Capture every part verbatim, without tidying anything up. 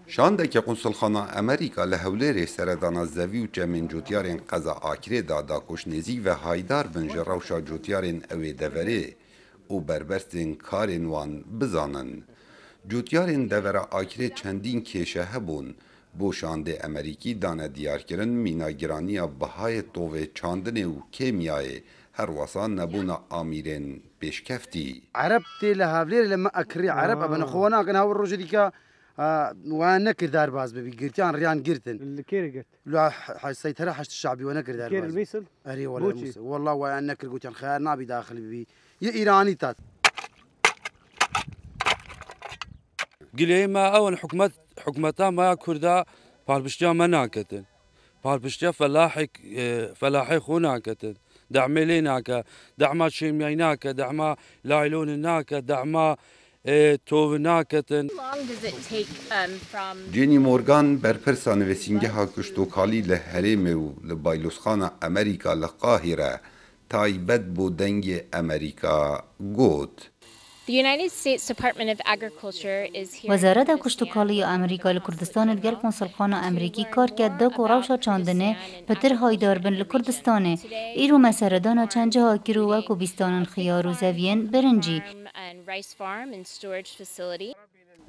Şandeke Konsulxana Amerîka li Hewlêrê seredana zevî û çemên cotyarên qeza Akirê da, da ku ji nêzîk ve haydar bin ji rewşa cotyarên ew ê deverê û berbestên karên wan bizanin. Cotyarên devera Akirê çendîn kêşe hebûn. Bo şandê Amerîkî dane diyarkirin, mîna giraniya bihayê tovê çandinê û kêmiyayê, herwesa nebûna amîrên pêşkeftî. Ereb tê li Hewlêrê li me ekirî, Ereb ebin, xwe nakin, hewir rojê dîka, e, we nekir derbas bibî, girtiyan riyan girtin. Li kê re girt? Li He-, He-, Seytera Heşd Şabî we nekir derbas. Kê re, Mîsil? Erê, wele Mûsê. Wela we nekir, gotiyan xeyar nabî daxil bibî. Yê Îranî tat. Gileyê me ew in, hikûmet, hikûmeta me ya Kurda palpiştiya me naketin. Palpiştiya felahê, e, felahê xwe naketin. Dehmê lê nake, dehma şêmiyayî nake, dehma laylonê nake, dehma, e, tovî naketin. How long does it take, um, from Jenny Morgan, berpirsa nivîsîngeha kuştokalî li herêmê û li Baylozxana Amerîka li Qahîre, taybet bo Dengê Amerîka, got. The United States Department of Agriculture is here Wezareta Kuştokalî ya Amerîka li Kurdistanê digel Konsulxana Amerîkî kar ket da ku rewşa çandinê pitir haydar bin li Kurdistanê. Îro me seredana çend ciha kir û wek ku bîstanan xiyar û zeviyên birincî. Farm and rice farm and storage facility.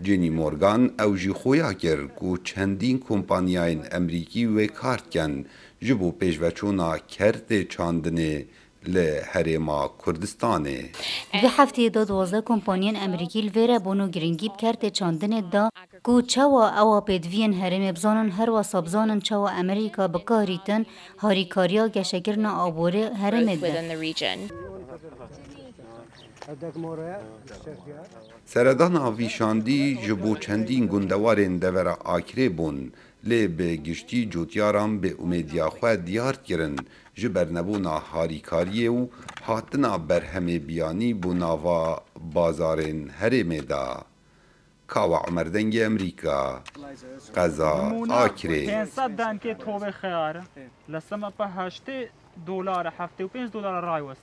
Jenny Morgan ew jî xuya kir ku çendîn kompaniyayên Amerîkî wê kar dikin ji bo pêşveçûna kertê çandinê li Herêma Kurdistanê. Vê hefteyê de duwazdeh kompaniyên Amerîkî li vê re bûn û girîngî bi kertê çandinê da ku çawa ewa pêdiviyên herêmê bizanin, herwesa bizanin çawa Amerîka bi kar dîtin harîkariya geşekirina aborê herêmê de. Seredana vî şandî ji bo çendîn gundewarên devera Akirê bûn, lê bi giştî cotyaran bêumêdiya xwe diyar kirin ji bernebûna harîkariyê û hatina berhemê biyanî bo nava bazarên herêmê de. Kawa Omer, Dengê Amerîka, qeza Akirê. Pênc sed denkê tovê xeyar in. Li sima pe heştê dolar e, heftê û pênc dolar e raywesten.